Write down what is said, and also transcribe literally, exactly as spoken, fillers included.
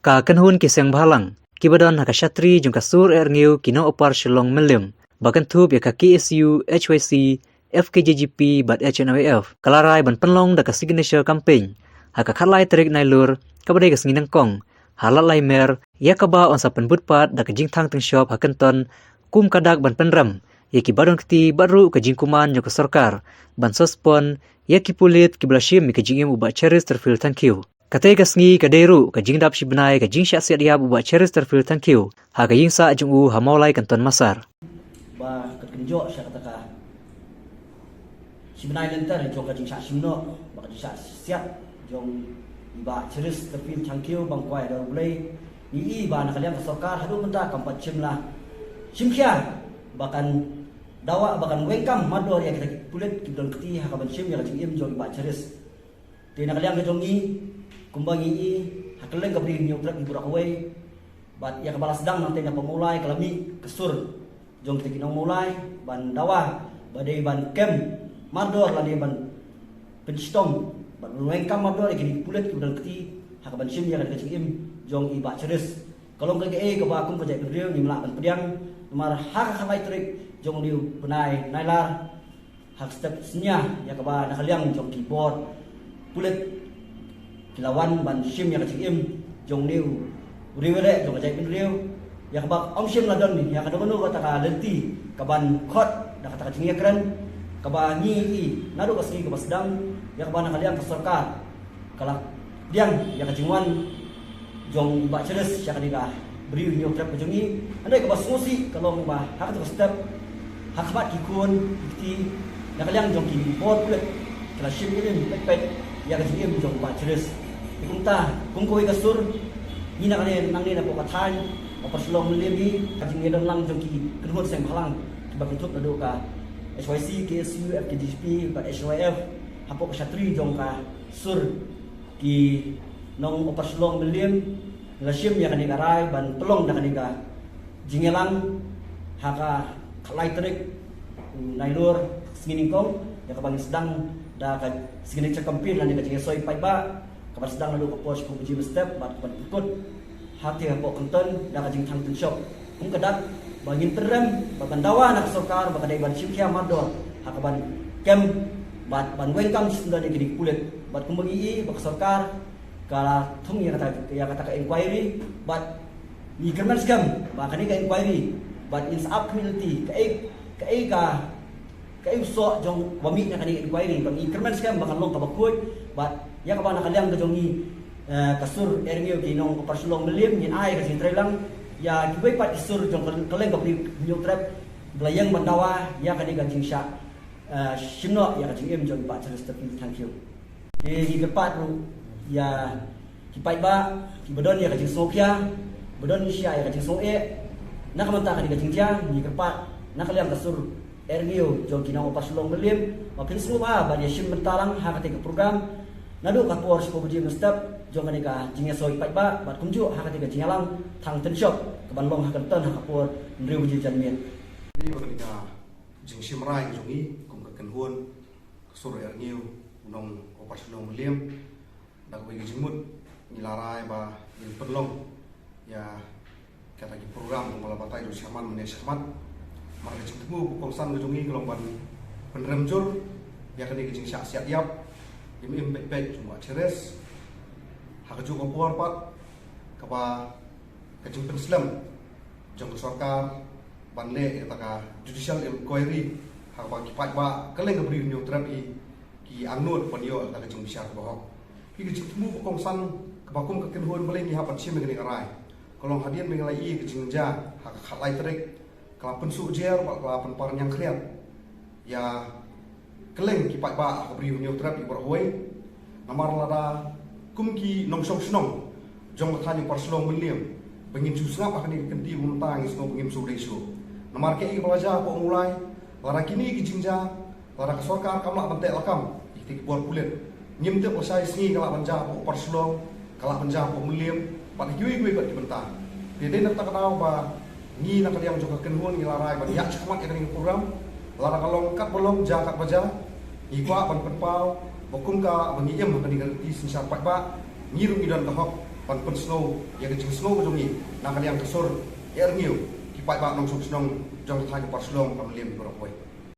Ka kynhun ki seng bhalang kiba don ha ka shatri jong ka sur Erngiu ki nongupper Shillong Mylliem, ba kynthup ïa ka K S U, H Y C, F K J G P bad H N Y F, ka la rai ban pynlong da ka signature campaign ha ka khatlai tarik Nailur, kaba dei ka sngi nyngkong, ha Ladlaimer, ïa kaba yn sa pynbud pat da ka jingthang tyngshop ha Kynton, kum ka dak ban pynrem ïa kiba don kti bad ruh ka jingkuman jong ka sorkar ban suspend ïa ki pulit kiba la shim ïa ka jingim u Bah Cheristerfield Thangkhiew. Katei ka sngi ka dei ruh ka jingdap shi bnai ka jingshah siat ïap u Bah Cheristerfield Thangkhiew ha ka ïing sah jong u ha Mawlai Kynton Massar. Ba ka kynjoh sha kata ka shi bnai lynter jong ka jingshah shim noh bad ka jingshah siat jong i Bah Cheristerfield Thangkhiew, ba ngi kwah ïa ka U Blei, ngi i ba na ka liang ka sorkar haduh mynta kam pat shim la shim khia ba kan dawa, ba kan weng kam mardor ïa kita ki pulit kiba don kti ha kaban shim ïa ka jingim jong i Bah Cheris. Te na ka liang ka jong ngi, kumba ngi i, ha kylleng ka Bri u Hynñiewtrep ngi buh ïa kawei, bad ïa kaba la sdang nangtei na Mawlai ka la mih ka sur jong kita ki nong Mawlai ban dawa ba dei ban kem mardor lane ban pynshitom bad ban weng kam mardor ïa kine ki pulit kiba don kti ha kaban shim ïa ka jingim jong i Bah Cheris. Ka long kaei kaba kum ka jaitbynriew ngim lah ban pdiang, namar ha ka khatlai tarik jong une u bnai Nailar, ha ka step synñia ïa kaba na ka liang jong ki bor pulit ki la wan ban shim ïa ka jingim jong une u riewïaleh jong ka jaitbynriew, ïa kaba ym shym la don ïa kano kano kata ka lynti kaban khot da kata ka jingïakren, kaba ngi i naduh ka sngi kaba sdang, ïa kaba na ka liang ka sorkar ka la pdiang ïa ka jingwan jong i Bah Cheris sha kane ka Bri u Hynñiewtrep ka jong ngi. Hynrei kaba sngewsih ka long ba ha kata ka step, ha khmat ki khun ki kti, na ka liang jong ki bor pulit, ki la shim ïa ka jingim peit peit ïa ka jingim jong i Bah Cheris. Te kumta, kum kawei ka sur, ngi na kane nangne napoh ka thaiñ Upper Shillong Mylliem, ka jingïadon lang jong ki kynhun seng bhalang kiba kynthup naduh ka H Y C, K S U, F K J G P bad H N Y F hapoh ka shatri jong ka sur ki nong Upper Shillong Mylliem, la shim ïa kane ka rai ban pynlong da kane ka jingïalang ha ka khatlai tarik u Nailur, sngi nyngkong, ïa kaba ngi sdang da ka signature campaign lane ka jingïasoi paidbah, kaba sdang naduh ka por shiphew baje mynstep bad kaban pynkut ha te hapoh Kynton da ka jingthang tyngshop. Kum ka dak ba ngin pynrem bad ban dawa na ka sorkar ba ka dei ban shim khia mardor ha kaban kem bad ban weng kam shisyndon ïa kine ki pulit. Bad kumba ngi i ba ka sorkar ka la thung ïa kata, ïa kata ka inquiry, bad ngi kyrmen skhem ba kane ka inquiry, bad ngin sa ap khmih lynti kaei, kaei ka, kaei u soh jong ba mih na kane ka inquiry, bad ngi kyrmen skhem ba kan long kaba khuid, bad ïa kaba na ka liang ka jong ngi, eh, ka sur Erngiu ki nong Upper Shillong Mylliem, ngin ai ka jingtreilang ïa kiwei pat ki sur jong ka, ka liang ka Bri u Hynñiewtrep ba la ïeng ban dawa ïa kane ka jingshah, eh, shim noh ïa ka jingim jong i Bah Cheristerfield Thangkhiew. Te ngi kyrpad ruh ïa ki paidbah kiba don ïa ka jingsngewkhia, ba don shisha ïa ka jingsngewieit na ka bynta kane ka jingjia, ngi kyrpad na ka liang ka sur Erngiu jong ki nong Upper Shillong Mylliem ba phin sngewbha ban ïashim bynta lang ha katei ka program naduh ka por shiphew baje mynstep jong kane ka jingïasoi paidbah, bad kumjuh ha katei ka jingïalang thang tyngshop kaban long ha Kynton ha ka por hynriew baje janmiet. Kane ka dei ka jingshim rai jong ngi kum ka kynhun ka sur Erngiu, u nong Upper Shillong Mylliem. Da kawei ka jingmut ngi la rai ba ngin pynlong ïa kata ki program ba la batai da u chairman mynne shakhmat. Namar ka jingthmu ba kongsan ka jong ngi ka long ban pynrem jur ïa kane ka jingshah siat ïap im im peit peit jong u Bah Cheris. Ha kajuh ka por pat kaba ka jingpynslem jong ka sorkar ban leh ïa kata ka judicial inquiry ha kaba ki paidbah kylleng ka Bri u Hynñiewtrep ki angnud ban ïoh ïa kata ka jingbishar kaba hok. Hi ka jingthmu ba kongsan kaba kum ka kynhun balei ngi hap ban shim ïa kane ka rai. Ka long hadien ba ngi la ïohi ka jingjia ha ka khatlai tarik, ka la pynsuh jer bad ka la pynpar ñiangkhriat ïa kylleng ki paidbah ha ka Bri u Hynñiewtrep baroh kawei. Namar lada kum ki nongshong shnong jong ka thaiñ Upper Shillong Mylliem ba ngin shu sngap ha kane ka kynti, mynta ngi sngew ba ngim shu dei shuh. Namar kaei kaba la jia hapoh Mawlai, lada kine ki jingjia, lada ka sorkar kam lah ban teh lakam ïa kita ki bor pulit, ngim tip lashai sngi ka lah ban jia hapoh Upper Shillong, ka lah ban jia hapoh Mylliem bad ha kiwei kiwei pat ki bynta. Te dei na kata ka daw ba ngi na ka liang jong ka kynhun ngi la rai ban ïaid shakhmat ïa kane ka program. Lada ka long katba long, jia katba jia, ngi kwah ban pynpaw ba kum kaba ngi im ha kane ka lynti synshar paidbah, ngi ruh ngi don ka hok ban pynsngew ïa ka jingsngew ka jong ngi na ka liang ka sur ïa rngiew ki paidbah nongshong shnong jong ka thaiñ Upper Shillong, Umrangso, baroh kawei.